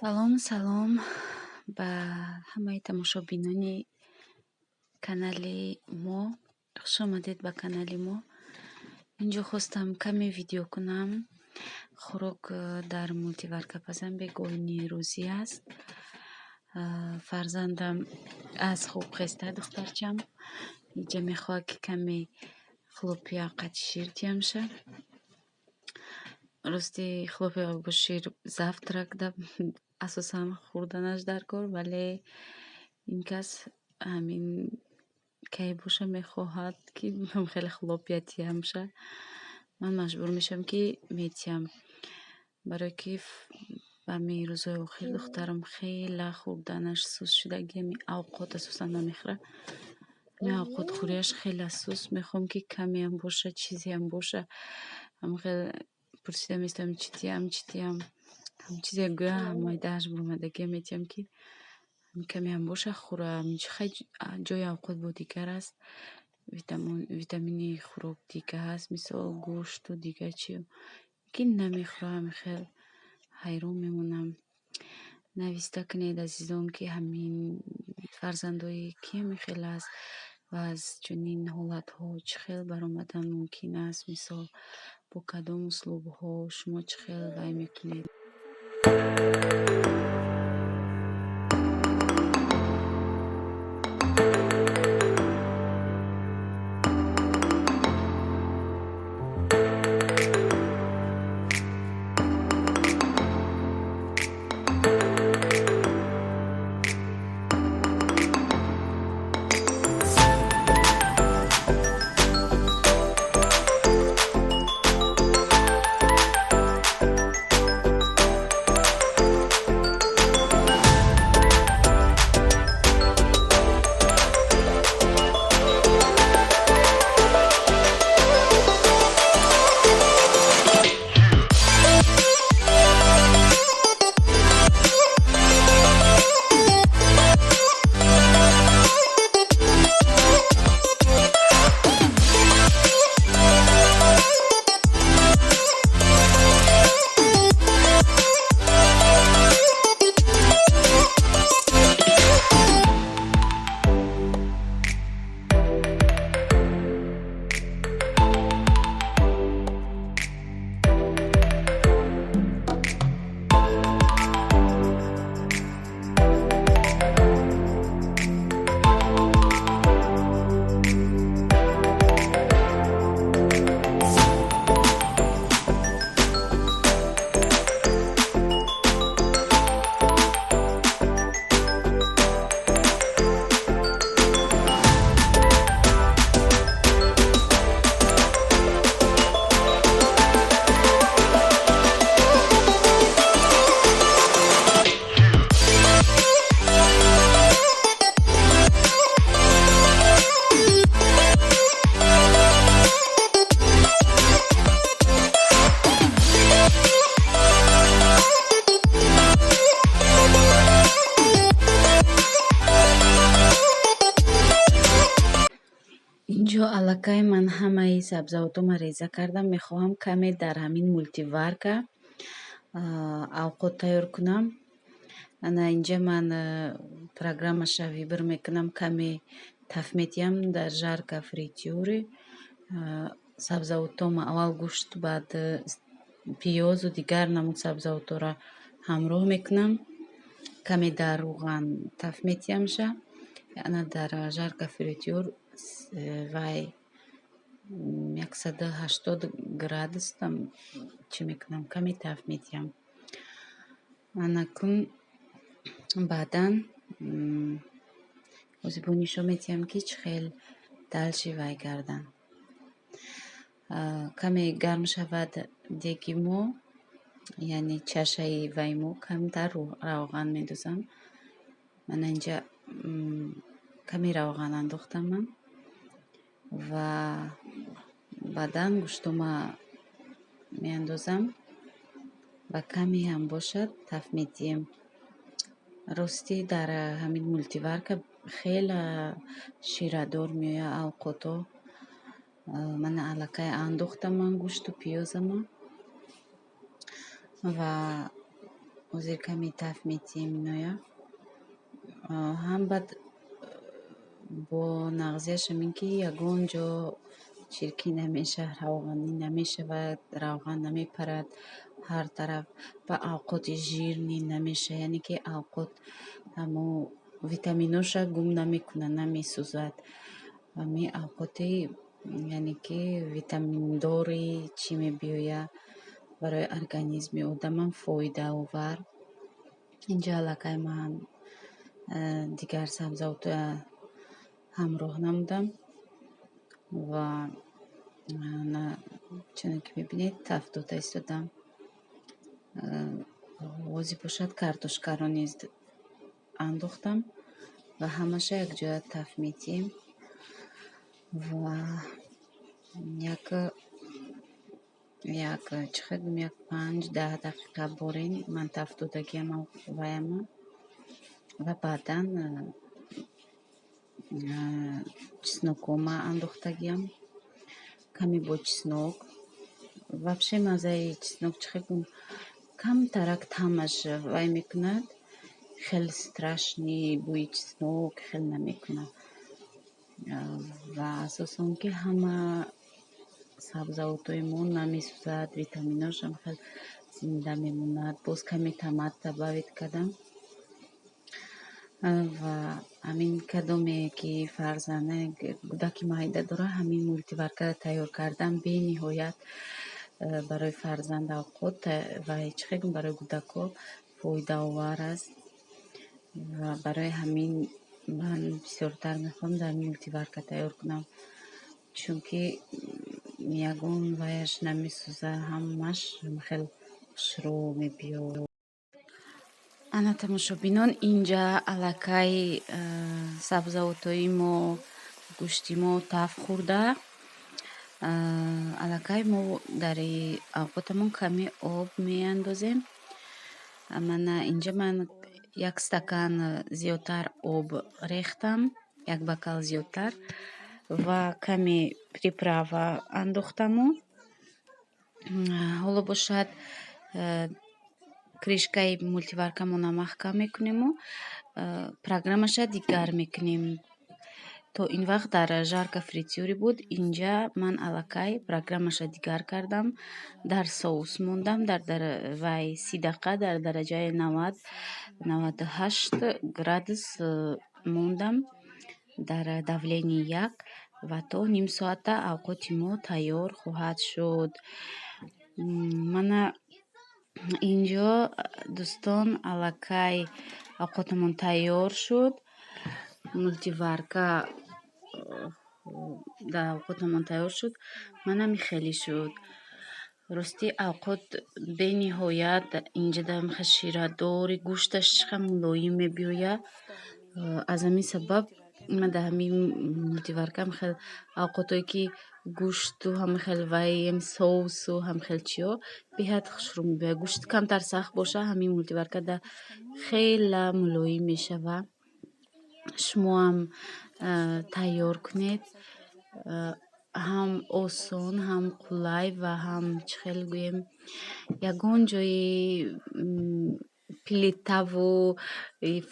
Салом, салом ба ҳамаи тамошобинони канали мо. Хуш омадед ба канали мо. Инҷо хостам каме видео кунам. Хӯрок дар мултиварка пазам, бегоҳи рӯзӣ аст. Фарзандам аз хоб хеста, духтарчам. Инҷа мехоҳад, ки каме хлопья қати шир диҳамша. Рости, хлопья бо шир завтрак да асосан хӯрданаш дар кор, вале ин кас ҳамин кай боша мехоҳад, ки хеле хлопья диҳамша. Ман маҷбур мешавам, ки метиҳам. Барое ки ҳамин рӯзҳои охир духтарам хела хӯрданаш суст шудаги, ҳамин авқот асосан намехӯрад. Ҳамин авқотхӯрияш хеле суст. Мехоҳам, ки камеам боша, чизеам боша. Ҳамхел пурсида местам, чӣ диҳам, чӣ диҳам. Чизе гӯя, майдааш буромадагия метиҳам, ки камеам боша хӯра. Хай, ҷои авқот бо дигар аст. Витамини хӯрок дига ҳаст, мисол гӯшту дига чи. Ки намехӯра, ҳамихел ҳайрон мемонам. Нависта кунед, азизон, ки ҳамин фарзандои ки ҳамин хел аст ва аз чунин ҳолатҳо чӣ хел баромадан мумкин аст, мисол бо кадом услубҳо шумо чӣ хел вай мекунед. Инҷо аллакай ман ҳамаи сабзавотома реза кардам. Мехоҳам каме дар ҳамин мултиварка авқот тайёр кунам. Ана инҷа ман программаша выбор мекунам, каме таф метиҳам дар жарка фритюре. Сабзавотома аввал гӯшт, баъд пиёзу дигар намуд сабзавотҳоро ҳамроҳ мекунам. Каме дар рӯған таф метиҳамша. Ана дар жарка фритюр вай 180 градус там чӣ мекунам, каме таф метиҳам. Анакун баъдан ҳозир бо нишон метиҳам, ки чӣ хел дальше вай кардан. Каме гарм шавад деги мо, яъне чашаи вай мо, камтар равған медозам. Мана инҷа каме равған андохтам ман ва баъдан гӯштома меандозам ва каме ҳам бошад таф медиҳем. Ростӣ, дар ҳамин мултиварка хеле ширадор меояд авқотҳо. Мана аллакай андохтам ман гӯшту пиёзама ва Ҳозир каме таф метиҳем иноя. Ҳам баъд бо нағзияш ҳамин, ки ягон ҷо чиркӣ намешавад, равғанӣ намешавад, равған намепарад ҳар тараф ва авқоти жирный намешавад, яъне ки авқот ҳамо витаминоша гум намекунад, намесӯзад. Ҳамин авқоти, яъне ки витаминдори чӣ мебиёяд, барои организми одамам фоидаовар. Инҷа аллакай ман дигар сабзавотоя ҳамроҳ намудам ва чуне ки мебинед, таф дода истодам. Ҳозир бошад, картошкаро низ андохтам ва ҳамаша якҷоя таф метиҳем ва як чӣ хел гӯям, як 5-10 дақиқа борин ман таф додагиам ваяма ва баъдан чеснокома андохтагиам, каме бо чеснок. Вообще маззаи чеснок, чӣ хел гӯям, камтарак таъмаш вай мекунад, хеле страшный бӯи чеснок хеле намекунад. Ва асосан ки ҳама сабзавотҳои мо намесӯзад, витаминошам хеле зинда мемонад. Боз каме томат добавить кардам ва ҳамин кадоме ки фарзанд, кӯдаки майда дорад, ҳамин мультиваркаро тайёр кардан бениҳоят барои фарзанд авқот ва чӣ хел гӯям, барои кӯдакҳо фоидаовар аст. Ва барои ҳамин ман бисёртар мехоҳам дар мультиварка тайёр кунам, чунки ягон ваяш намесӯзад, ҳамаш хеле хушрӯ мебиёяд. Ана, тамошобинон, инҷа аллакай сабзавотҳои мо, гӯшти мо таф хӯрда. Аллакай мо дар авқотамон каме об меандозем. Мана инҷа ман як стакан зиёдтар об рехтам, як бокал зиёдтар, ва каме приправа андохтаму. Ҳоло бошад, крышкаи мультиваркамонро маҳкам мекунему программаша дигар мекунем. То ин вақт дар жарка фритюре буд. Инҷа ман аллакай программаша дигар кардам, дар соус мондам, дар вай 30 дақиқа дар дараҷаи 90, 98 градус мондам, дар давление 1, ва то ним соата авқоти мо тайёр хоҳад шуд. Мана инҷо, дӯстон, аллакай авқотамон тайёр шуд. Мультиварка дар авқотамон тайёр шуд. Манам хеле шуд. Ростӣ, авқот бениҳоят инҷа ширадори, гӯшташ чӣ қадр мулоим мебиёяд. Аз ҳамин сабаб ман дар ҳамин мультиваркам хел авқотҳое ки гӯшту ҳама хел вай соусу ҳама хел чиҳо беҳад хушрӯ мебиёяд. Гӯшт камтар сахт боша, ҳамин мультиваркада хела мулоим мешавад. Шумоам тайёр кунед. Ҳам осон, ҳам қулай ва ҳам, чӣ хел гӯем, ягон ҷои плитаву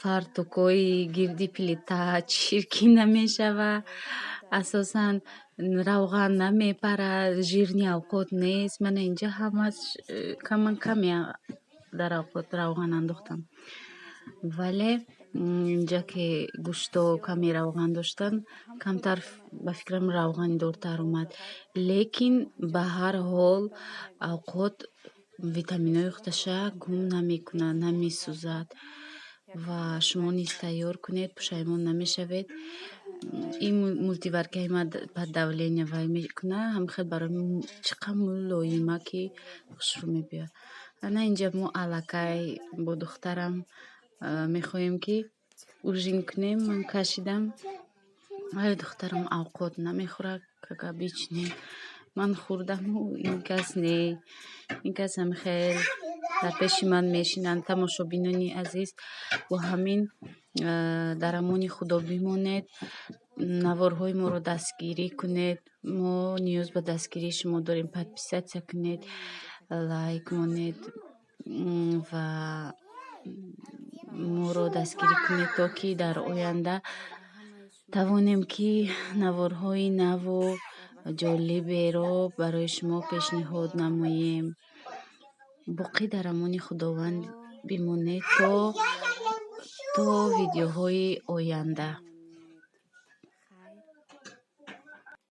фартукҳои гирди плита чиркин намешавад. Асосан равған намепарад, жирный авқот нест. Мана инҷа ҳамаш ман каме дар авқот равған андохтам. Вале инҷа ки гӯшто каме равған доштанд, камтар, ба фикрам, равғанидортар омад. Лекин ба ҳар ҳол авқот витаминҳои худаша гум намекунад, намесӯзад. Ва шумо низ тайёр кунед, пушаймон намешавед. Ин мультиваркаи ман под давление вай мекунад, ҳам хел барои чӣ қадр мулоима, ки хушрӯ мебиёяд. Ана инҷа мо аллакай бо духтарам мехоҳем, ки ужин кунем. Ман кашидам, вале духтарам авқот намехӯрад, как обычно. Ман хӯрдаму ин кас не. Ин кас ҳам хел дар пеши ман мешинанд. Тамошобинони азиз, бо ҳамин дар амони Худо бимонед. Наворҳои моро дастгирӣ кунед. Мо ниёз ба дастгирии шумо дорем. Подписаться кунед, лайк монед ва Моро дастгирӣ кунед, то ки дар оянда тавонем, ки наворҳои наву ҷолиберо барои шумо пешниҳод намоем. Боқӣ дар амони Худованд бимонед то видеоҳои оянда.